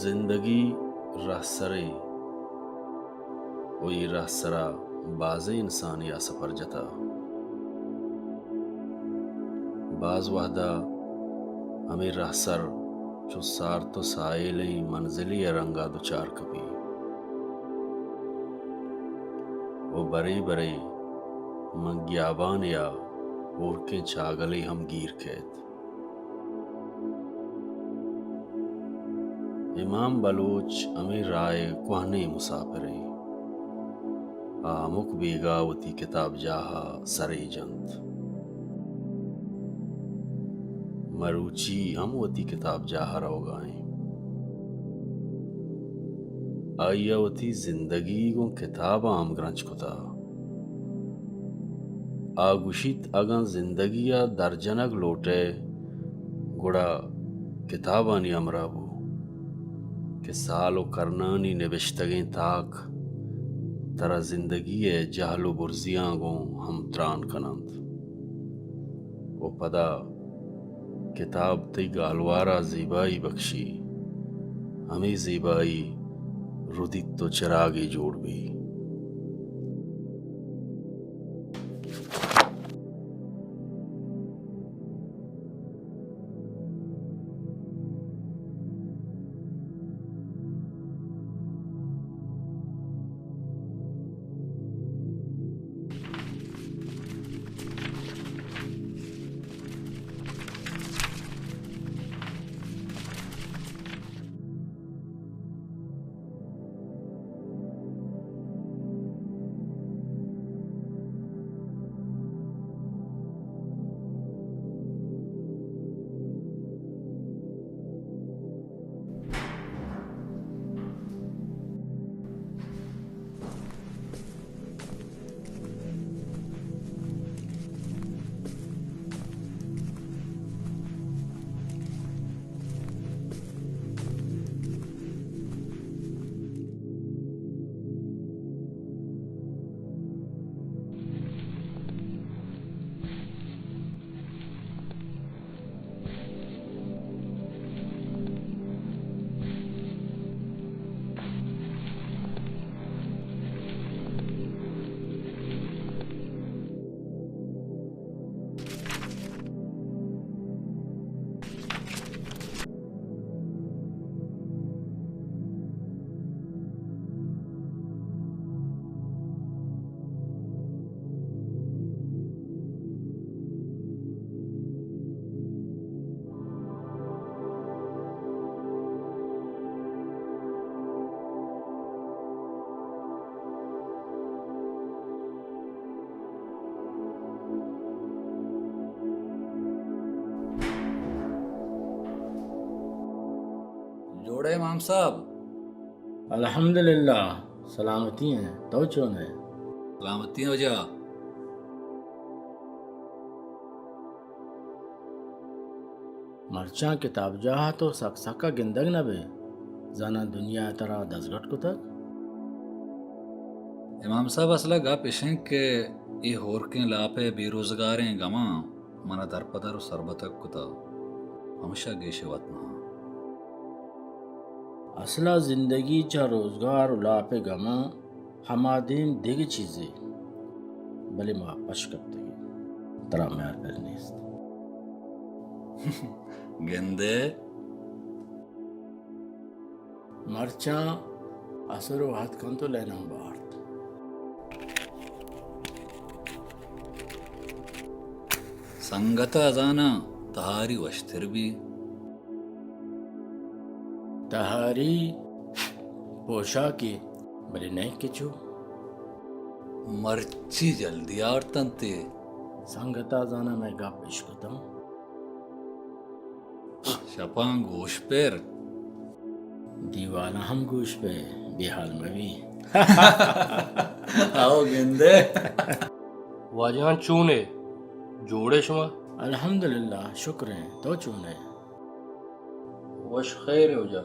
زندگی رہسرے و اے رہسرا بازیں انسانے آ سپر جتا۔ باز وہدا ہمے رہسر چو سارت و ساہیلیں منزلے ء رنگا دچار کپی و برے برے من گیابانے ء ہورکیں چاگلے ہم گیر کیت۔ امام بلوچ ہمے راہ ء کوہنیں مساپرے۔ آ ہمک بیگاہ وتی کتابجاہ ء سرے جنت۔ مروچی ہم وتی کتابجاہ ء روگا ایں۔ آئی ء وتی زندگی گوں کتاباں ہمگرنچ کتہ۔ آ گوشیت، اگاں زندگی ء درجنگ لوٹئے، گڑا کتابانی ہمراہ بو کہ سال و کرنانی نبشتگیں تاک ترا زندگی ء جہل و برزیاں گوں ہم تران کن انت و پدا کتاب تئی گالوارا زیبائی بکشی، ہمے زیبائی ردیت و چراگے جوڑ بی۔ جوڑ ئے امام صاحب؟ الحمدللہ، سلامتی ایں۔ تو چون ئے؟ سلامتی ایں واجہ۔ مرچاں کتابجاہ ءَ تو سک سک ءَ گندگ نہ بئے، زاناں دنیا ءَ ترا دزگٹ کتگ۔ امام صاحب، اصل ءَ گپ اش انت کہ اے ہورکیں لاپ ءِ بے روزگاریں گماں من ءَ درپدر ءُ سربتک کتگ، پمشا گیش وت نہ آں۔ اصل ءَ زندگی چہ روزگار ءُ لاپ ءِ گماں ہما دیم دگہ چیزے، بلے ما پش کپتگیں، ترا میار پر نیست۔ گندے؟ مرچاں اسر ءُ وھد کنت ءُ لیناں بارت۔ سنگت ءَ زاناں تہاری وشتر بی۔ تہاری پوشاکے، بلے نئیکہ چو۔ مرچی جلدی آورتنت ئے۔ سنگت ءَ زاناں مئے گپ اشکتاں۔ شپاں گوش پر۔ دیوالاں ہم گوش پر، بے حال مہ بی۔ آؤ گندے۔ واجہان چون ئے؟ جوڑ ئے شما؟ الحمدللہ، شکر ایں۔ تو چون ئے؟ وش خیر ئے واجہ۔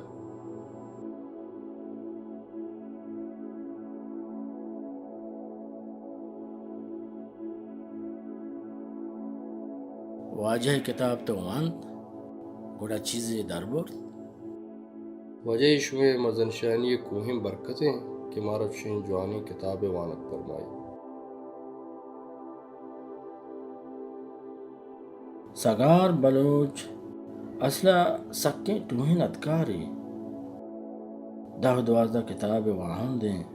واجہ ءِ کتاب تو وانت، گڑا چیزے در برت؟ واجہ، اے شمئے مزن شانی ءِ کوھیں برکت اِنت کہ مارا چشیں جوانیں کتابے وانگ پرمائی۔ سگار بلوچ اصل ءَ سکیں ٹوھیں ندکارے، دہ دوازدہ کتاب ءِ واھند اِنت۔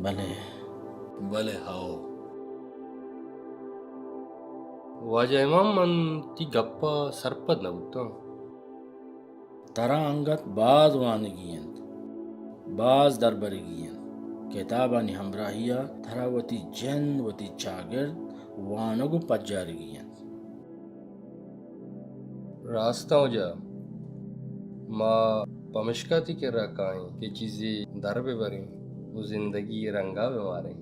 بلے، بلے ھو۔ واجہ امام، من تئی گپ ءَ سرپد نہ بوتاں۔ ترا انگت باز وانگی اِنت، باز دربرگی اِنت۔ کتابانی ھمراھی ءَ ترا وتی جند، وتی چاگرد وانگ ءُ پجارگی اِنت۔ راست اِنت واجہ، ما پمشکا تئی کرا کائیں کہ چیزے در بہ بریں ءُ زندگی ءِ رنگ ءَ بہ ماریں۔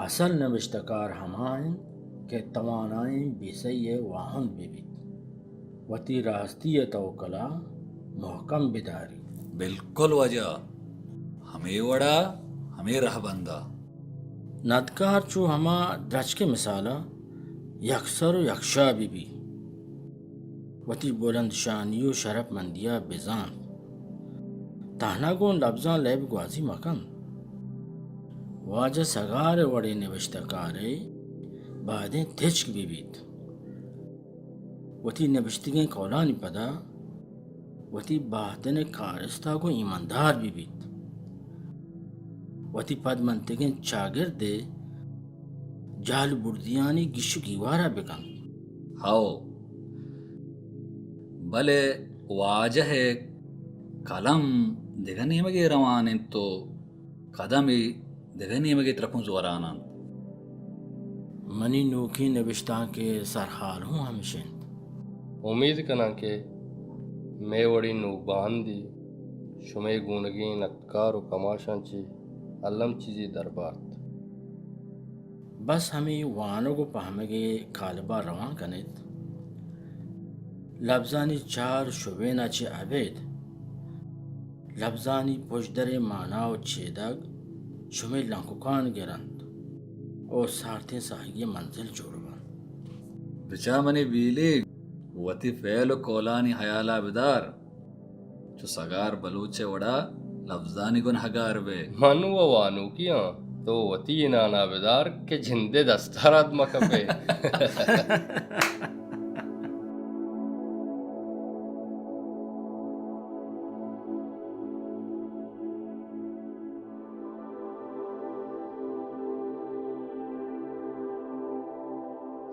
اصل نبشتہ کار ھما اِنت کہ توانائیں بے سھی ءِ واھند بہ بیت، وتی راستی ءِ توکل ءَ مھکم بہ داریت۔ بلکل واجہ، ھمے وڑ ءَ، ھمے رھبند ءَ۔ ندکار چو ھما درچک ءِ مثال ءَ یکسر ءُ یکشاہ بہ بیت، وتی بلند شانی ءُ شرپ مندی ءَ بہ زانت، تھنا گوں لبزاں لیب گوازی مہ کنت۔ واجہ سگار ءِ وڑیں نبشتہ کارے بائدیں تچک بہ بیت۔ وتی نبشتگیں کولانی پدا وتی باتن ءِ کارست ءَ گوں ایماندار بہ بیت، وتی پدمنتگیں چاگرد ءِ جھل بردیانی گیش ءُ گیوار ءَ بہ کنت۔ ھو، بلے واجہ ءِ کلم دگہ نیمگے روان اِنت ءُ کدمے دگہ نیمگے ترپنز وران اَنت۔ منی نوکیں نبشتانک ءِ سرھال ھوں ھمیش اِنت۔ امیت کناں کہ مئے وڑیں نوباھندے شمئے گونگیں ندکار ءُ کماشاں چہ الم چیزے در بارت۔ بس ھمے وانگ ءُ پھمگ ءِ کالب ءَ روان کن ات۔ لبزانی چار شبین ءَ چہ ابید لبزانی پژدریں مانا ءُ چیدگ شمئے لنککان گر اَنت ءُ سارتیں ساھگے ءِ منزل جوڑ بنت۔ بچار منی بیلیگ، وتی فعل ءُ کولانی ھیال ءَ بدار۔ چو سگار بلوچ ءِ وڑا لبزانی گناھگار بئے۔ من وَ وانوکے آں، تو وتی انانا بدار کہ جندے دستار ات مہ کپئے۔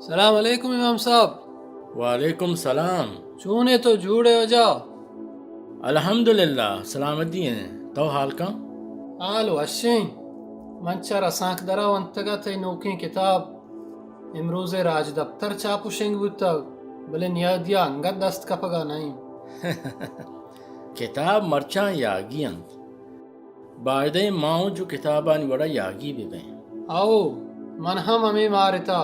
سلام علیکم امام صاحب۔ وعلیکم سلام۔ چون ئے تو، جوڑ ئے واجہ؟ الحمدللہ، سلامتی ایں۔ تو حال کن؟ حال وشیں۔ من چہ رسانکدرا ونتگ ءَ تئی نوکیں کتاب امروز ءِ راجدپتر چاپ ءُ شنگ بوتگ، بلے نیادی ءَ انگت دست کپگ ءَ نہ ایں۔ کتاب مرچاں یاگی اَنت۔ بائدیں ما اوں چو کتابانی وڑا یاگی بہ بئیں۔ ہئو، من ہم ہمے مارتا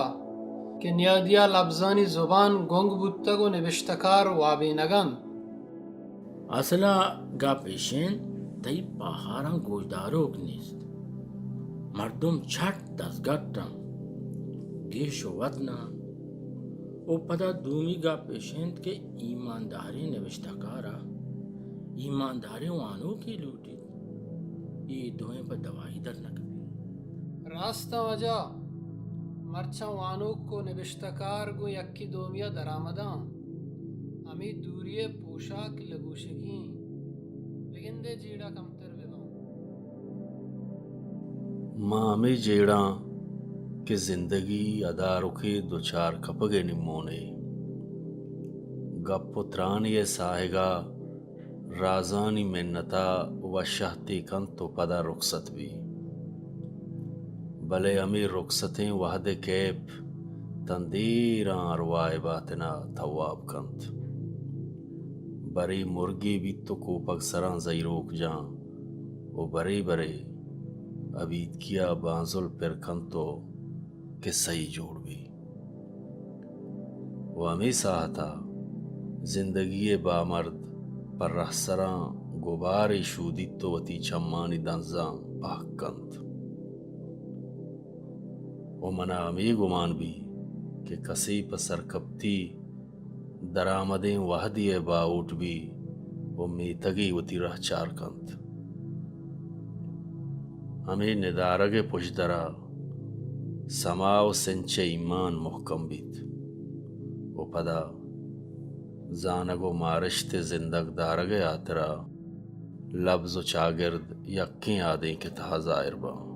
کہ نیادیا لبزانی زبان گنگ بوتگ و نبشتہ کار وابینگ انت۔ اسلا گپ ایش انت، تئی پاہاراں گوشداروک نیست۔ مردم چٹ دزگٹ انت، گیش و وت نہ انت۔ و پدا دومی گپ ایش انت کہ ایمانداریں نبشتہ کارا ایمانداریں وانوکے لوٹیت۔ اے دوئیں پہ دوائی در نہ کپیت۔ راست انت واجہ، مرچاں وانوک و نبشتہ کار گوں یکے دومیا درآمداں۔ ہمے دوری ء پوشاک لگوشگی انت۔ بگندے جیڑہ کمتر بہ باں۔ ما ہمے جیڑاں کہ زندگی ادارکے دچار کپگ ء نیمونے۔ گپ و ترانے ء ساہگا رازانی منتا وشہتے کنت و پدا رخصت بی۔ بلے ہمے رخصتیں وہد ء کیپ تاں دیراں ارواہ ء باتنا تواب کنت۔ برے مرگے بیت و کوپگ سراں زہیروک جاں و برے برے ابیتکیا بانزل پر کنت و کسہی جوڑ بی۔ و ہمے ساہتا زندگی ء بامرد پہ رہسراں گبارے شودیت و وتی چمانی دنزاں پہک کنت۔ و منا ہمے گمان بی کہ کسے پہ سرکپتی درآمدیں وہدے ء باہوٹ بی، و میتگی وتی رہچار کنت۔ ہمے ندارگ ءِ پژدرا سما و سنچ ءِ ایمان مہکم بیت و پدا زانگ و مارشت ءِ زندگ دارگ ءِ ہاترا لبز و چاگرد یکیں آدینک ءِ تہا ظاہر باں۔